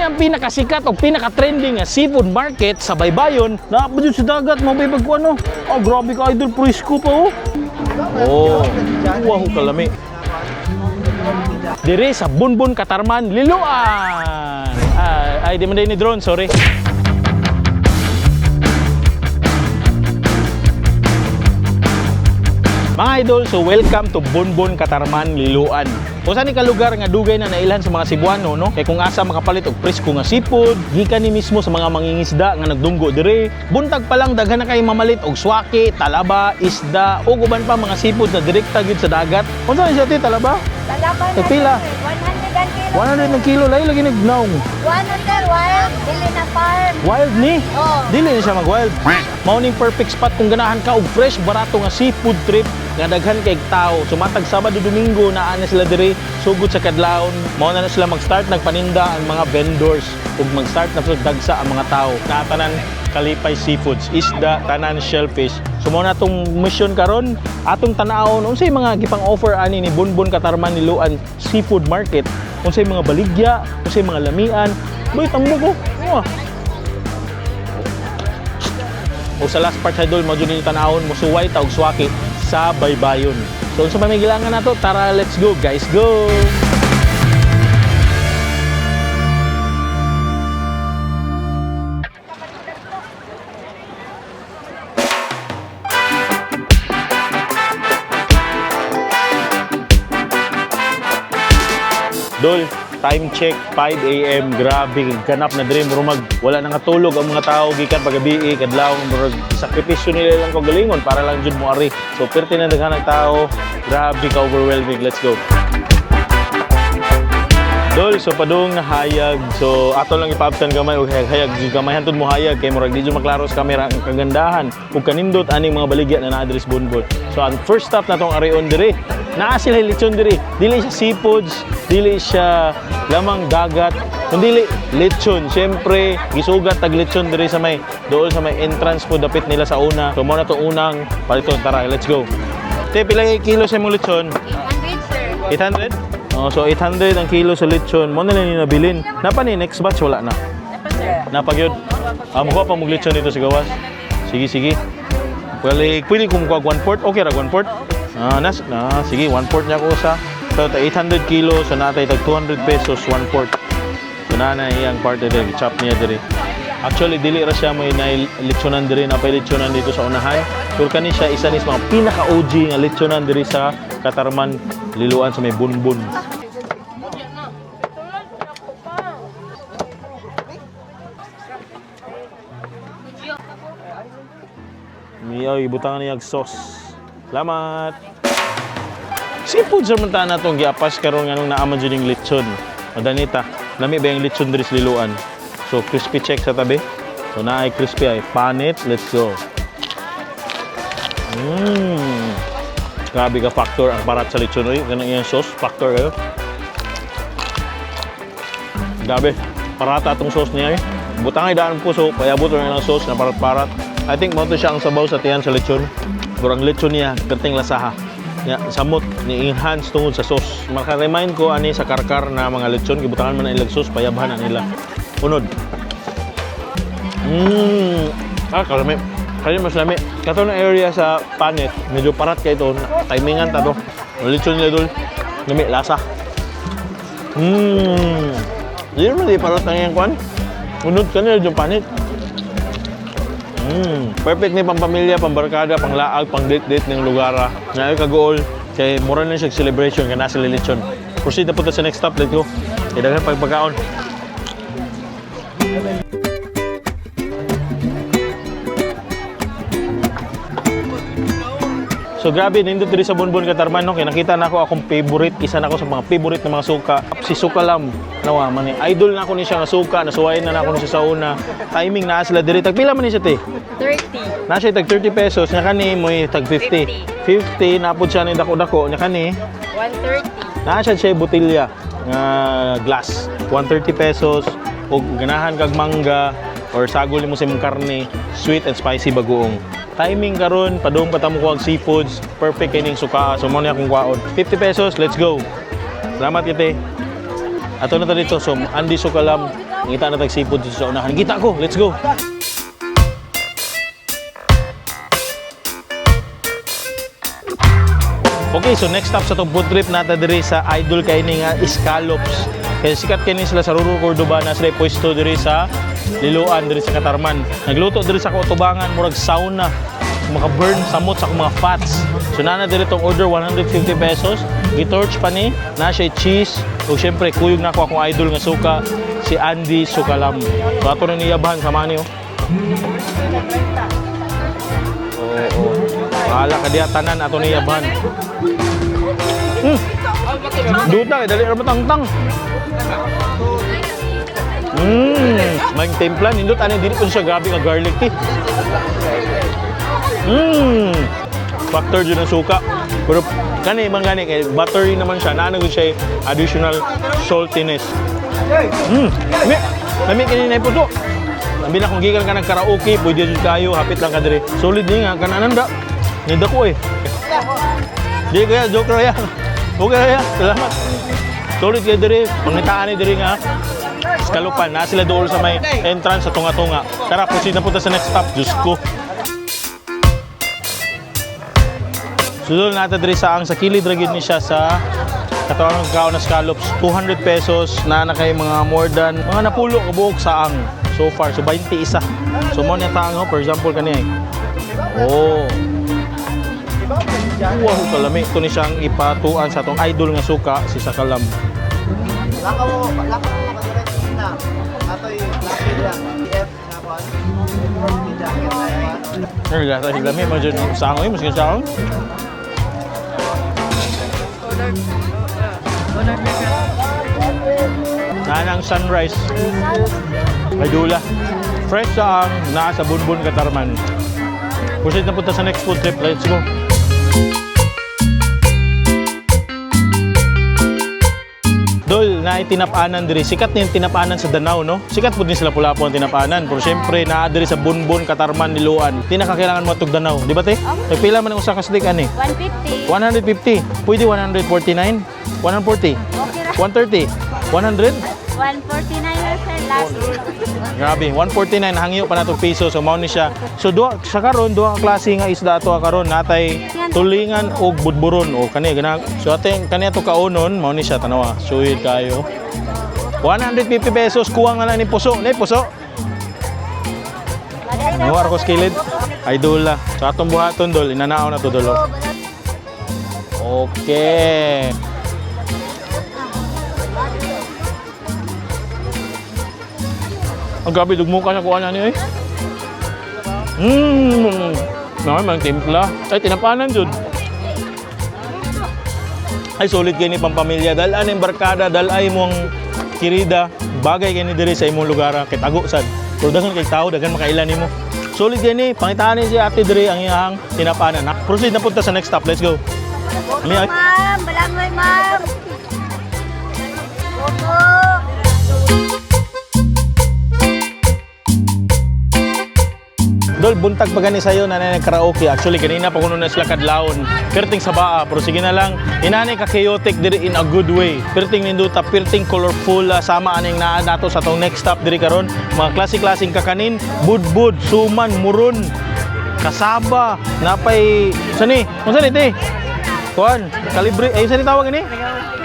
Kani ang pinakasikat o pinaka-trending nga seafood market sa Baybayon. Naa pa jud sa dagat, mabibag ko ano. Oh, grabe ka, idol, presko pa oh. Oh, wow, kalami. Dire sa Bunbun Katarman, Liloan. Ah, ay, di man day ni drone, sorry. Mga idol, so welcome to Bonbon Katarman, Liloan. Usa ni ka lugar nga dugay na nailhan sa mga Cebuano, no? Kay kung asa makapalit og presko nga seafood, gikan ni mismo sa mga mangingisda nga nagdunggo dire. Buntag pa lang daghan na kay mamalit og swaki, talaba, isda ug uban pa mga seafood na direkta gyud sa dagat. Unsa ni siya ti talaba? Talaban na Pila? sir, 100 ang kilo. 100 ng kilo lahi lagi nagnaong. 100 wild, dili na farm. Wild ni. Oo. Dili na siya mag-wild. Mao ning perfect spot kung ganahan ka og fresh barato nga seafood trip nga daghan kay tao. Sumatag Sabado, Domingo naa na sila diri sugod sa kadlawon. Mao na na sila mag-start nagpaninda ang mga vendors ug mag-start na sila dagsa ang mga tao. Natanan Kalipay Seafoods, isda, tanan shellfish. So mao na tong mission karon, atong tan-awon unsay mga gipang-offer ani ni Bonbon Katarman Liloan Seafood Market, unsay mga baligya, unsay mga lamian. Boy, tambo ko. Oh. O sa last part, idol, mo jud ninyo tanawon musuway ta og suwaki sa Baybayon. So unsa pa may gilangan nato? Tara, let's go, guys, go. Dol, time check 5 a.m. Grabe, ganap na dream rumag wala nang katulog ang mga tao gikan pagabi kadlaw murag sakripisyo nila lang kagalingon para lang jud mo ari. So perti na daghan ang tao. Grabe ka overwhelming. Let's go. Dol, so padung nahayag. So ato lang ipaabtan gamay og hayag-hayag jud gamay hantud mo hayag kay murag di jud maklaro sa kamera ang kagandahan ug kanindot aning mga baligya na naa diri sa Bonbon. So ang first stop natong arion diri. Naa sila lechon diri. Dili siya seafoods, dili siya lamang dagat, kundi lechon. Siyempre, gisugat tag lechon diri sa may doon sa may entrance po dapit nila sa una. So mo na to unang paliton. Tara, let's go. Te, pila kay kilo sa imong lechon? 800 sir. 800? Oh, so 800 ang kilo sa lechon. Mo na lang ni nabilin. Napa ni next batch wala na. Napa sir. Napa gyud. Ah, mukuha pa mong lechon dito sa gawas. Sige, sige. Well, eh, pwede ko mukuha one fourth. Okay ra one fourth. Ah, nas na sige, one fourth niya ko sa. So ta 800 kilo so natay tag 200 pesos one fourth. So na na iyang part diri, chop niya diri. Actually, dili ra siya may lechonan diri, napay lechonan dito sa unahan. Pero kani siya isa ni sa mga pinaka OG nga lechonan diri sa Katarman, Liloan sa may Bunbun. Miyaw, ibutangan niya og sauce. Salamat. Seafood sa man na itong giapas karon nga nung naaman dyan yung lechon. Madanita, lami ba yung lechon diri sa Liloan? So, crispy check sa tabi. So, naay crispy ay panit. Let's go. Mmm. Grabe ka factor ang parat sa lechon. Uy, ganun yung sauce. Factor kayo. Grabe. Parata atong sauce niya eh. Butang ay daan puso, payabot na ng sauce na parat-parat. I think mo to siya ang sabaw sa tiyan sa lechon. Pero ang lechon niya, ganting lasaha. Ya, samot ni enhance tungod sa sauce. Maka-remind ko ani sa karkar na mga lechon gibutangan man na ilag sauce payabhan na nila. Unod. Ah, kalami. Kaya mas lami. Kato na area sa Panet, medyo parat kay ito. Timingan ta to. Ang lechon nila dol. Lami, lasa. Di naman di parat ang iyang kwan. Unod ka nila yung panit. Perfect ni pampamilya, pambarkada, panglaag, pang date-date ng lugar. Na kagool kay mura na siya celebration kay nasa lechon. Proceed na po ta sa next stop. Let's go. Kay daghan pagpagkaon. So grabe nindot diri sa Bonbon Katarman no kay nakita nako akong favorite, isa nako sa mga favorite na mga suka, si Sukalam. Nawa man ni idol na ako ni siya nga suka, nasuwayan na nako ni siya sa una. Timing naa sila diri. Tag pila man ni siya te? 30. Naa siya tag 30 pesos, nya kani mo'y tag 50. 50 napod siya ni dako-dako, nya kani 130. naa siya siya botelya nga glass. 130 pesos ug ganahan kag mangga or sagol nimo sa imong karne, sweet and spicy bagoong. Timing karon padung pa ta mo kuhag seafoods, perfect kining suka. So mo ni akong kuhaon. 50 pesos, let's go. Salamat kite. Ato na ta dito. So, Andy Sukalam, ngita na tag seafood dito sa unahan. Kita ko, let's go. Okay, so next stop sa itong food trip nata diri sa idol kay ni nga scallops. Kaya sikat kini sila sa Ruro Cordoba na sila pwesto diri sa Liloan diri sa Katarman. Nagluto diri sa kautubangan murag sauna. Maka-burn samot sa akong mga fats. So nana diri tong order 150 pesos. Gitorch pa ni, na siya cheese. Ug syempre kuyog na ako akong idol nga suka si Andy Sukalam. So ato na niyabahan sama niyo. Oo. Bahala ka diya tanan ato niyabahan. Duta kay dali ra tangtang. May timpla nindot ani dili po siya grabe ka garlic tea. Factor jud ang suka. Pero kani man gani kay buttery naman siya. Naa na gud siya additional saltiness. Lami, lami kini na puso. Labi na kung gikan ka ng karaoke, pwede jud kayo, hapit lang ka diri. Solid ni nga kananan da. Nida ko eh. Di kaya joke ra yan. Okay ra yan. Salamat. Solid kayo diri. Pangitaan ni diri nga. Skalupan. Na sila dool sa may entrance sa tunga-tunga. Tara, proceed na punta sa next stop. Diyos ko. Sulod natin diri sa ang sa kilid ra gyud ni siya sa katawan ng kaon na scallops 200 pesos na na kay mga more than mga napulo ka buok saang so far, so 21. So mo niya taang, oh, for example kani ay. Oh. Wow, kalami. Ito ni siyang ipatuan sa atong idol nga suka, si Sakalam. Lakaw, lakaw ka na. Atoy, lucky lang. PF na kuan. Jacket na kuan. Ay, gasa si lami, medyo saang oy, maski saang. Naan ang sunrise. Ay dula. Fresh saang naa sa Bunbun Katarman. Proceed na punta sa next food trip. Let's go. Dol, na tinapanan diri. Sikat ni yung tinapanan sa Danau, no? Sikat po din sila pula po ang tinapanan. Pero syempre, naa diri sa Bunbun, Katarman, Niloan. Di na kakailangan mo tug Danau. Di ba, te? Nagpila man ang usa ka stick, ani? 150. 150. Pwede 149? 140? Okay ra. 130? 100? 149 na sir last. Grabe, 149 hangyo pa nato piso, so mao ni siya. So duha sa karon duha ka klase nga isda ato karon natay tulingan og budburon o kani gana. So ate kani ato kaunon mao ni siya tanawa. Suyod kayo. 150 pesos kuwang na lang ni puso, ni puso. Nuwar ko skillet. Idol la. So atong buhaton dol, inanaw na to dol. Oh. Okay. Ang grabe, dugmo ka sa kuha na niyo eh. Mmm! Naman, mang timpla. Ay, tinapanan jud. Ay, solid kayo ni pampamilya. Dalaan ang barkada, dalay mong kirida. Bagay kayo ni diri sa imong lugar. Kay tago sad. Pero daghan kay tao, daghan makailan nimo. Solid kayo ni, pangitaan ni si Ate diri ang iyang tinapanan. Na, proceed na punta sa next stop. Let's go. Ami, ay. Ma'am, balangoy ma'am. Opo. Dol, buntag pa gani sa'yo na nag karaoke. Actually, kanina pa kuno na sila kadlawon. Perting sa baa, pero sige na lang. Inani ka chaotic diri in a good way. Perting ninduta, perting colorful, sama aning naa nato sa tong next stop diri karon. Mga klase-klaseng kakanin, budbud, suman, muron, kasaba, napay sani, unsa ni te? Kuan, kalibre, ay sani tawag ini?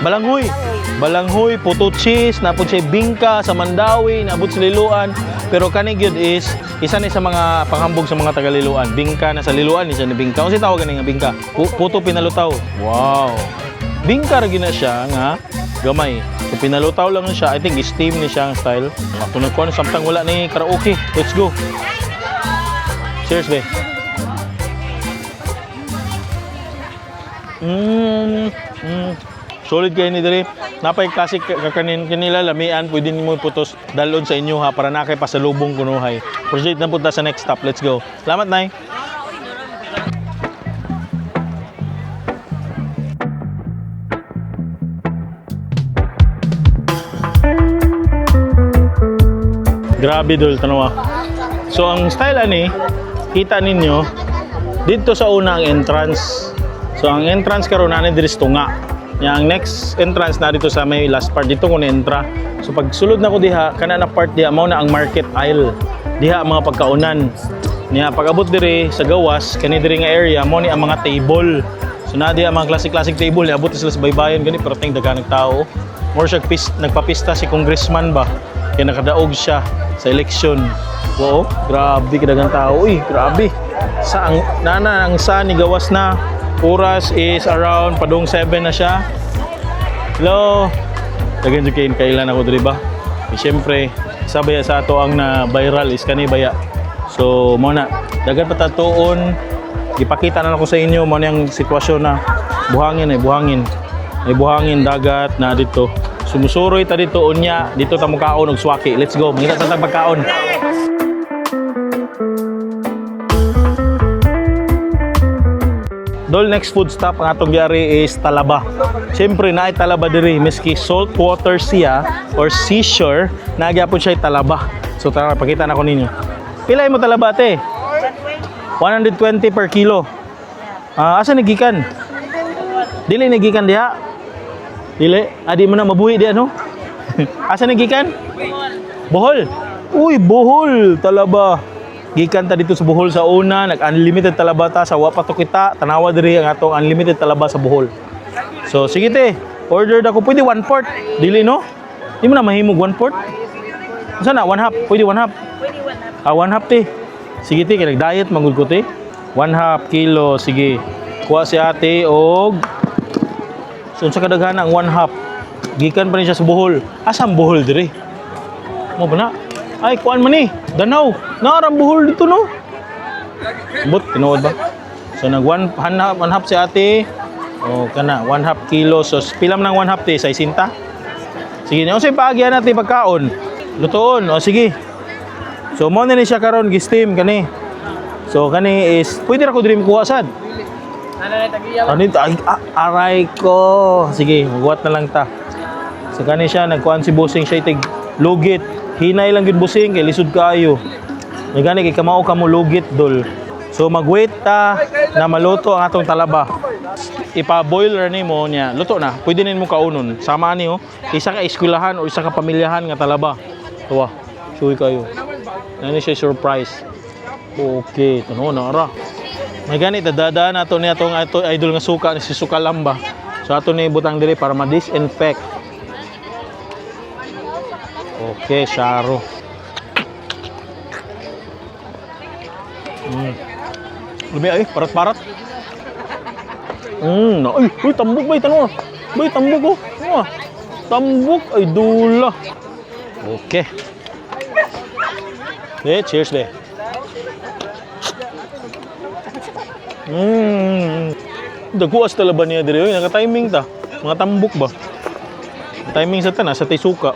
Balanghoy. Balanghoy, puto cheese, napod siya bingka sa Mandawi, naabot sa Liloan. Pero kani gyud is isa ni sa mga panghambog sa mga taga Liloan. Bingka na sa Liloan, isa ni bingka. Unsa tawag ani nga bingka? Puto pinalutaw. Wow. Bingka ra gyud na siya nga gamay. So pinalutaw lang na siya. I think steam ni siya ang style. Ako nagkuan samtang wala ni karaoke. Let's go. Cheers, be. Solid kayo ni diri. Napay classic kakanin kanila lamian pwede nimo putos dalon sa inyo ha para na kay pasalubong kunuhay. Proceed na punta sa next stop. Let's go. Salamat, Nay. Grabe dol tanawa. So ang style ani, kita ninyo dito sa una ang entrance. So ang entrance karon ani diri sa tunga. Nya ang next entrance na dito sa may last part dito ko na-entra. So pag sulod na ko diha, kana na part diha mao na ang market aisle. Diha ang mga pagkaunan. Niya pag-abot diri sa gawas, kani diri nga area mo ni ang mga table. So na diha ang mga classic-classic table, niabot na sila sa baybayon gani pero ting daghan ng tao. More siya nagpapista si congressman ba. Kaya nakadaog siya sa election. Wow, grabe kadaghang tao. Uy, grabe. Sa ang nana ang sa ni gawas na oras is around padung 7 na siya. Hello. Daghan jud kay kailan ako diri ba? Eh, siyempre, sabay sa ato ang na viral is kani baya. So mo na daghan pa tatuon, gipakita na lang ko sa inyo mo na yung sitwasyon na buhangin ay buhangin. Ay buhangin dagat na dito. Sumusuroy ta dito unya dito ta mukaon og swaki. Let's go. Mangita sa tag pagkaon. Dol, next food stop ang atong biyari is Talaba. Siyempre, naay Talaba diri miski salt water siya or seashore, nagyapon siya Talaba. So tara, pakita na ko ninyo. Pila mo talaba, te? 120 per kilo. Ah, asa nagikan? Dili nagikan diha. Dili, adi mo na mabuhi diha no. Asa nagikan? Bohol. Uy, Bohol, talaba. Gikan ta dito sa Bohol sa una, nag-unlimited talaba ta sa wa pa to kita, tanawa diri ang atong unlimited talaba sa Bohol. So sige te, order da ko pwede one fourth. Dili no? Di mo na mahimog one fourth? Unsa na one half? Pwede one half. Ah, one half te. Sige te, kay nag-diet mangud ko te. One half kilo, sige. Kuha si ate og. So unsa kadaghan ang one half? Gikan pa ni siya sa Bohol. Asa ang Bohol diri? Mo ba na? Ay, kuan man ni. Danaw. Naarang Bohol dito no. But tinuod ba? So nag one half si ate. O kana, one half kilo. So pila man ang one half te? 60. Sige, unsay paagyan natin pagkaon? Lutoon. O sige. So mo na ni siya karon gi-steam kani. So kani is pwede ra ko diri kuha sad. Ano ito? Ay, ah, aray ko. Sige, magwat na lang ta. So kani siya nagkuan si Busing siya itig lugit. Hinay lang gyud Busing kay lisod kaayo. Nagani kay kamao ka mo lugit dol. So magwait ta na maluto ang atong talaba. Ipa-boil ra nimo niya. Luto na. Pwede na mo kaunon. Sama ni oh. Isa ka eskwelahan o isa ka pamilyahan nga talaba. Tuwa. Suwi kayo. Nani siya surprise. Okay, tuno na ara. May gani dadadaan nato ni atong ato idol nga suka ni si Sukalamba. So ato ni butang diri para ma-disinfect. Okay, syaro. Lumi ay, parat-parat. Na, ay, uy, tambok bay, tanong. Bay, tambok oh. Ano ah? Tambok ay dula. Okay. De, cheers de. Daguas talaga niya dire oy, naka-timing ta. Mga tambok ba? Timing sa tanan sa tisuka.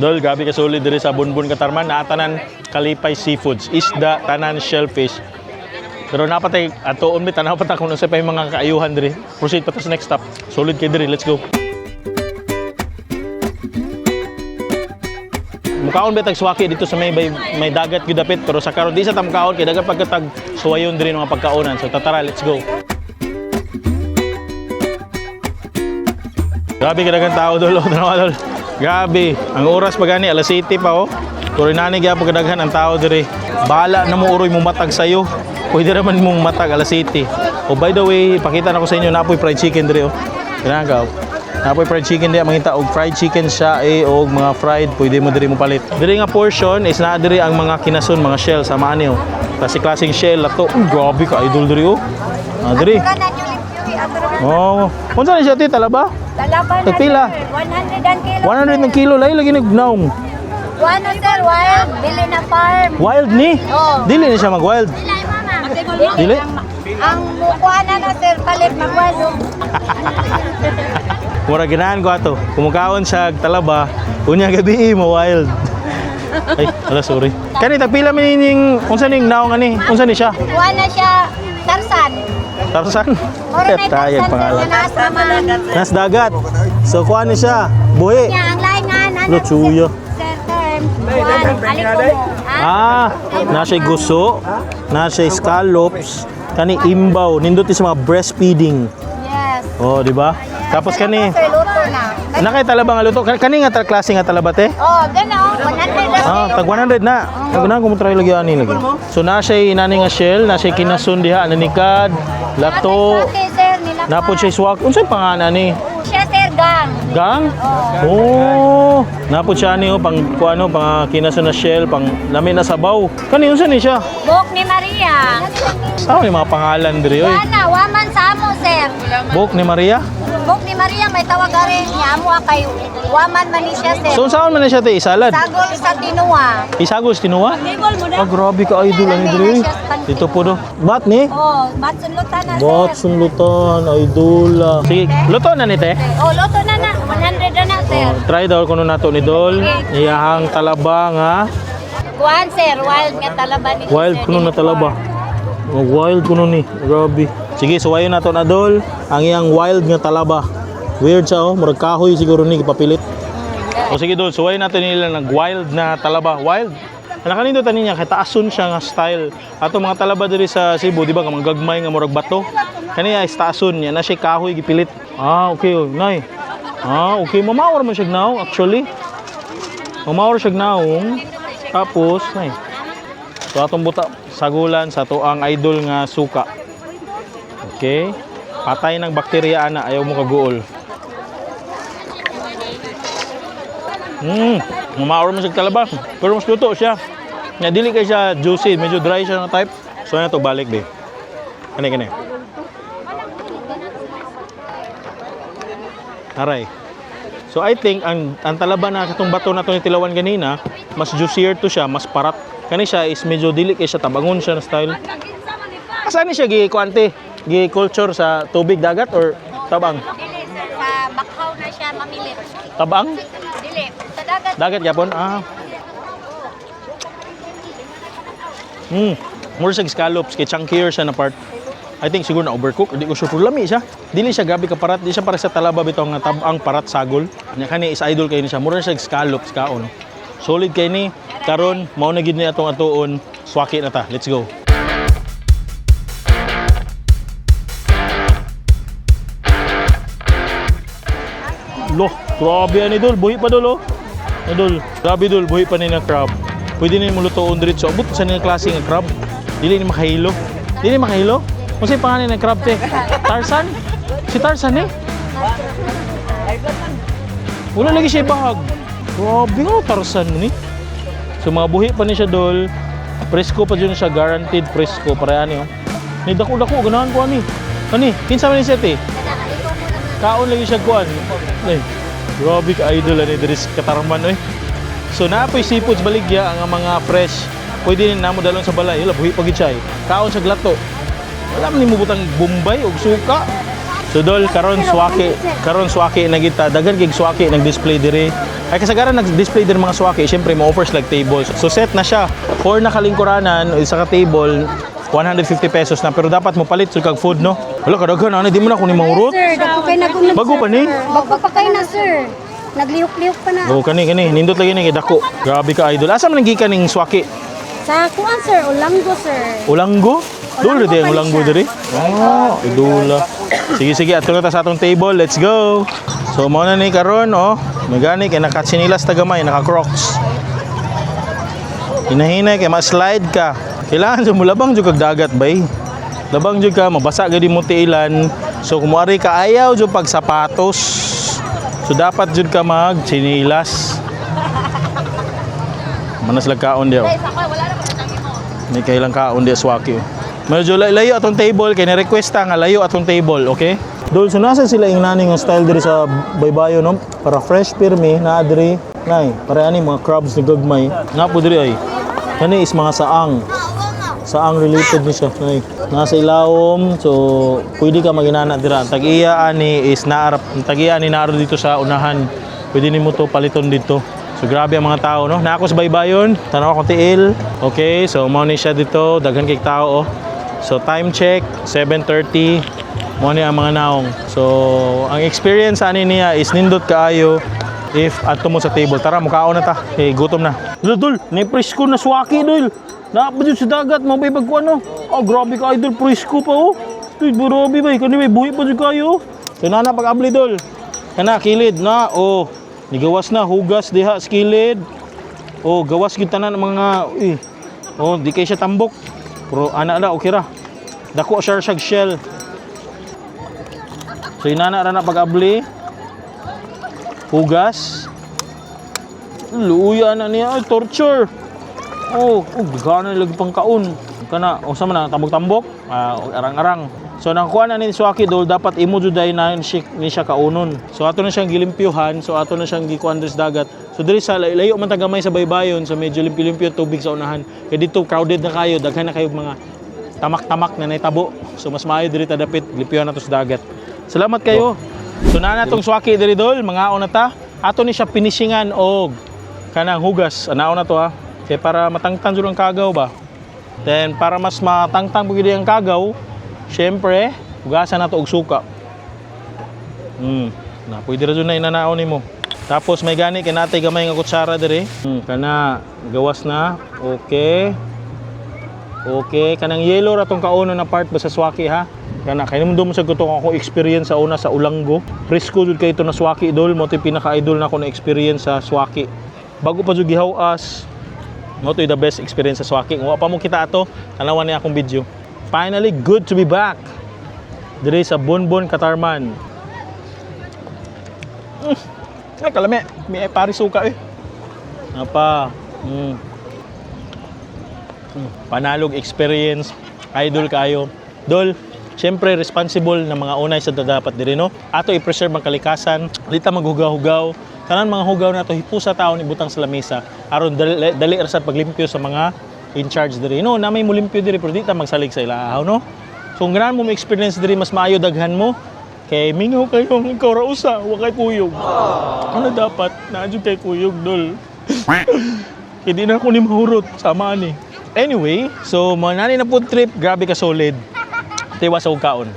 Dol, gabi ka solid dire sa Bonbon Katarman, naatanan Kalipay Seafoods, isda, tanan shellfish. Pero napatay atoon mi tanaw pa ta kung unsa pa yung mga kaayuhan dire. Proceed pa ta sa next stop. Solid kay dire, let's go. Mukaon ba tag suwaki dito sa may dagat gyud dapit pero sa karon di sa ta mukaon kay dagat pagkatag suwayon diri mga pagkaonan. So tatara, let's go. Grabe kadaghang tao dol, oh, tanawa dol. Grabe, ang oras pa gani alas 7 pa oh. Pero nani gyapon kadaghan ang tao diri. Bahala na mo uroy mo matag sayo. Pwede raman mong matag alas 7. Oh, by the way, ipakita na ko sa inyo napoy fried chicken diri oh. Kailangan ka. Oh. Napoy fried chicken diya mangita og fried chicken siya eh og mga fried pwede mo diri mo palit. Diri nga portion is naa diri ang mga kinason, mga shell sama ani oh. Klase-klaseng shell lato. Uy, grabe ka idol diri oh. Ah, diri. Oh, unsa ni siya ti talaba? Talaba na, Tagpila? sir. 100 ang kilo. 100 ng kilo lahi lagi nagnaong. One sir, wild. Dili na farm. Wild ni. Oo. Dili ni siya mag-wild. Dili. Ang mukha na na sir, palit magwalo. Mura ganahan ko ato. Kumukaon siya talaba, unya gabi mo wild. Ay, ala sorry. Kani tagpila man ning unsa ning naong ani? Unsa ni siya? Kuha na siya, Tarsan. Tarsan. Ora na Tayag Tarsan, sir, pangalan. nga nasa man. Nas dagat. So kuan ni siya, buhi. Niya, ang lain nga na Lo, tsuya. Sir, term. Kuan, alik ko mo. Ha? Ah, na siya guso. Na siya scallops, kani imbaw, nindot ni sa mga breastfeeding. Yes. Oh, di ba? Tapos kani Sir, luto na. Nakay talaba nga luto. Kani nga klase nga talaba, te? Oh, gano, 100 na. Ah, tag 100 na. Tag na kung try lagi ani lagi. So na siya inani nga shell, na siya kinasun diha nanikad, lato. Okay, sir, nilaka. Napod siya swak. Unsay pangalan ni? Siya, sir, gang. Gang? Oh, napod siya ani oh, pang kuano, pang kinasun na shell, pang lami na sabaw. Kani unsa ni siya? Bok ni Maria. Sao ni mga pangalan diri oy? Wala, waman sa amo, sir. Bok ni Maria? Bok ni Maria, may tawag rin niya. Amo ah, kay waman man ni siya, sir. So unsaon man ni siya, te? Salad? Sagol sa tinuwa. Isagol sa tinuwa? Ah, grabe ka idol ani diri oy. Dito po do. Bat ni? Oh, matsun luta na, sir. Bat sunlutan, idol ah. Sige, luto na ni, te. Oh, luto na na. 100 na na, sir. Oh, try daw kuno nato ni Dol. Iyahang talaba nga. Kuan, sir. Wild nga talaba ni Wild sir. kuno na talaba. Oh, wild kuno ni. Grabe. Sige, suwayon nato na Dol ang iyang wild nga talaba. Weird siya oh, murag kahoy siguro ni gipapilit. O sige Dol, suwayon nato nila nag wild na talaba. Wild. Ana kanindot ani niya kay taason siya nga style. Ato mga talaba diri sa Cebu, di ba, nga mga gagmay nga murag bato. Kani ay taason niya na siya kahoy gipilit. Ah, okay, oh, nay. Ah, okay, mamawar man siya now actually. Mamawar siya naong. Tapos, nay. So atong buta sagulan sa tuang idol nga suka. Okay? Patay ng bakterya ana, ayaw mo kaguol. Mamaor mo siya talaba. Pero mas luto siya. Nga dili kay siya juicy, medyo dry siya na type. So ano to balik be. Kani kani. Aray. So I think ang talaba na katong bato na to ni tilawan ganina, mas juicier to siya, mas parat. Kani siya is medyo dili kay siya tabangon siya na style. Asa ni siya gi kuante? Gi culture sa tubig dagat or tabang? Dili, sir. Sa Bakhaw na siya mamilit. Tabang? Dili. Sa dagat. Dagat yapon? Ah. More sa scallops kay chunkier siya na part. I think siguro na overcook, di ko sure pero lami siya. Dili siya grabe ka parat, di siya para sa talaba bitaw nga tabang parat sagol. Nya kani is idol kay ni siya. Mura siya scallops kaon. Solid kay ni. Karon mao na gid ni atong atuon. Swaki na ta. Let's go. Loh, grabe ani dol, buhi pa dol oh. Idol, grabe dol, buhi pa ni na crab. Pwede ni mo lutoon diretso. Abot sa ni klase nga crab. Dili ni makahilo. Dili ni makahilo. Unsay pangalan ng crab te? Tarzan? Si Tarzan eh? Wala lagi siya bahag. Grabe nga Tarzan ni. So mga buhi pa ni siya dol. Presko pa dyan siya, guaranteed presko. Para ani oh. Ni dako-dako ganahan ko ani. Ani, kinsa man ni siya te? Kaon lagi siya kuan. Ay, grabe ka idol ani diri sa Katarman oy. So naa po'y seafoods baligya ang mga fresh. Pwede ni namo dalon sa balay. Hala, buhi pa gid siya eh. Kaon sa glato. Wala man nimo butang Bombay og suka. So dol karon swaki na kita. Daghan kig swaki nag-display diri. Ay kasagaran nag-display diri mga swaki, syempre mo offers like tables. So set na siya. Four na kalingkuranan, isa ka table, 150 pesos na pero dapat mo palit sud kag food no. Wala kadaghan ani di mo na kunin mahurot. Sir, dagko kay nagumag. Bago pa ni? Bago pa kay na, sir. Naglihok-lihok pa na. Oh, kani kani nindot lagi ni kay dako. Grabe ka idol. Asa man ang gikan ning swaki? Sa kuan, sir, Ulanggo, sir. Ulanggo? Dulo Ulanggo di ang pa ni ulanggo siya. diri. Oh, idula. Sige sige, ato na ta sa atong table. Let's go. So mao na ni karon oh. Megani kay nakatsinilas ta gamay, naka-Crocs. Hinahinay kay ma-slide ka. Kailangan jud mo labang jud kag dagat bay. Labang jud ka mabasa gid mo tiilan. So kung muari ka ayaw jud pag sapatos. So dapat jud ka mag tsinilas. Manas lang kaon diyaw. Ni kailang kaon di swaki. Oh. Medyo layo atong table kay ni-request ta nga layo atong table, okay? Dol, so nasa sila ing nani nga style diri sa Baybayo no? Para fresh pirmi na diri nay, para ani mga crabs ni gagmay. Na po diri ay. Kani is mga saang. Saang related ni siya nay. Nasa ilawom, so pwede ka maginana dira. Ang tag-iya ani is naarap, ang tag-iya ani naaro dito sa unahan. Pwede nimo to paliton dito. So grabe ang mga tao no. Naako sa Baybayon, tanaw akong tiil. Okay, so mao ni siya dito, daghan kay tao oh. So time check, 7:30. Mao ni ang mga naong. So ang experience ani niya is nindot kaayo. If adto mo sa table, tara, mukaon na ta. Eh, gutom na. Dul, dul, ni presko na swaki, dul. Naa pa dyan sa dagat, mabay pag ano. Oh, grabe ka, idol, presko pa, oh. Dude, grabe ba? Kani may buhi pa dyan kayo. So, nana, pag-abli, dul. Kana, kilid na, oh. Nigawas na, hugas diha sa kilid. Oh, gawas gyud tanan ang mga eh. Oh, di kay siya tambok. Pero ana na okay ra. Dako siya siyag shell. So inana ra na pag-abli. Hugas. Luya na niya, ay, torture. Oh, gana lagi pang kaon. Kana, unsa man na tambok-tambok, ah, arang-arang. So nang kuha na ni Swaki dol, dapat imo jud day na ni siya kaunon. So ato na siyang gilimpyuhan, so ato na siyang gikuan diri sa dagat. So diri sa layo man ta gamay sa baybayon, so medyo limpyo-limpyo ang tubig sa unahan. Kay dito crowded na kayo, daghan na kayo mga tamak-tamak na naitabo. So mas maayo diri ta dapit, limpyuhan na to sa dagat. Salamat kayo. So naa na tong swaki diri dol, mga na ta. Ato ni siya pinishingan og kanang hugas. Anaon na to ha. Kay para matangtang jud ang kagaw ba. Then para mas matangtang pud ang kagaw, syempre hugasan nato og suka. Na pwede ra jud na inanaon nimo. Tapos may gani kay natay gamay nga kutsara diri. Kana gawas na. Okay. Okay, kanang yellow ra tong kauno na part ba sa swaki ha. Kana kay nimo mo sa gusto ako experience sa una sa Ulanggo. Presko jud kay ito na swaki idol, mo to'y pinaka-idol na ako na experience sa swaki. Bago pa jud gihawas. Mo to'y the best experience sa swaki. Kung wa pa mo kita ato, tanawan niya akong video. Finally, good to be back. Dire sa Bonbon Catarman. Ay, kalami. May pari suka eh. Napa. Panalog experience, idol kayo. Dol, syempre responsible na mga unay sa dapat diri no. Ato i-preserve ang kalikasan, dita maghugaw-hugaw. Tanan mga hugaw nato hipusa taon ibutang sa lamesa aron dali, dali ra sa paglimpyo sa mga in charge diri. No, na may mulimpyo diri pero di ta magsalig sa ilahaw no. So kung ganahan mo mo experience diri mas maayo daghan mo kay mingaw kayo ikaw ra usa wa kay kuyog. Ano dapat naa jud kay kuyog dol. Hindi na ako ni mahurot. Sama ni. Anyway, so mga nani na food trip, grabe ka solid. Tiwa sa kaon.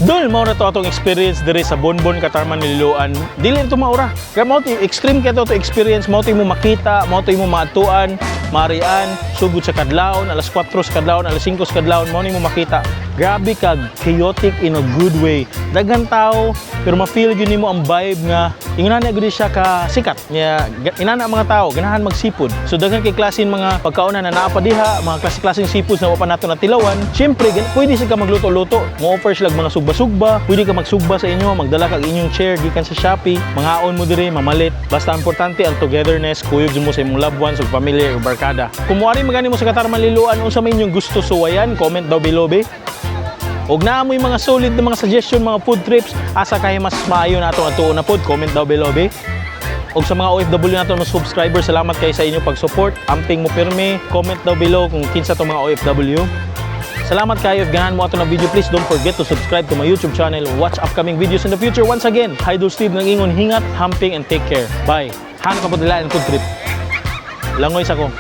Dol, mao na to atong experience diri sa Bonbon Catarman Liloan. Dili ito maura. Kaya mao to extreme kay to experience, mao to mo makita, mao to mo maatuan, marian, sugod sa kadlawon, alas 4 sa kadlawon, alas 5 sa kadlawon, mao ni mo makita. Grabe ka chaotic in a good way. Daghan tao, pero ma-feel gyud nimo ang vibe nga ingana gyud siya ka sikat. Nya inana ang mga tao ganahan magsipod. So daghan kay klasin mga pagkaonan na naa pa diha, mga klase-klaseng seafoods na wa pa nato natilawan. Syempre, pwede sa ka magluto-luto. Mo-offer sila og mga sugba-sugba. Pwede ka magsugba sa inyo, magdala kag inyong chair gikan sa Shopee. Mangaon mo diri, mamalit. Basta importante ang togetherness, kuyog mo sa imong loved ones ug pamilya ug barkada. Kung moari magani mo sa Catarman Liloan, unsa may inyong gusto suwayan, comment daw below be. Og naa mo'y mga solid na mga suggestion, mga food trips, asa kay mas maayo na atong atuon na food, comment daw below be. Og sa mga OFW nato mga subscriber, salamat kay sa inyong pag-support. Amping mo pirmi, comment daw below kung kinsa to mga OFW. Salamat kayo if ganahan mo ato na video. Please don't forget to subscribe to my YouTube channel. Watch upcoming videos in the future. Once again, Idol Steve ng ingon, hingat, hamping, and take care. Bye. Hanap ka po nila food trip. Langoy sa ko.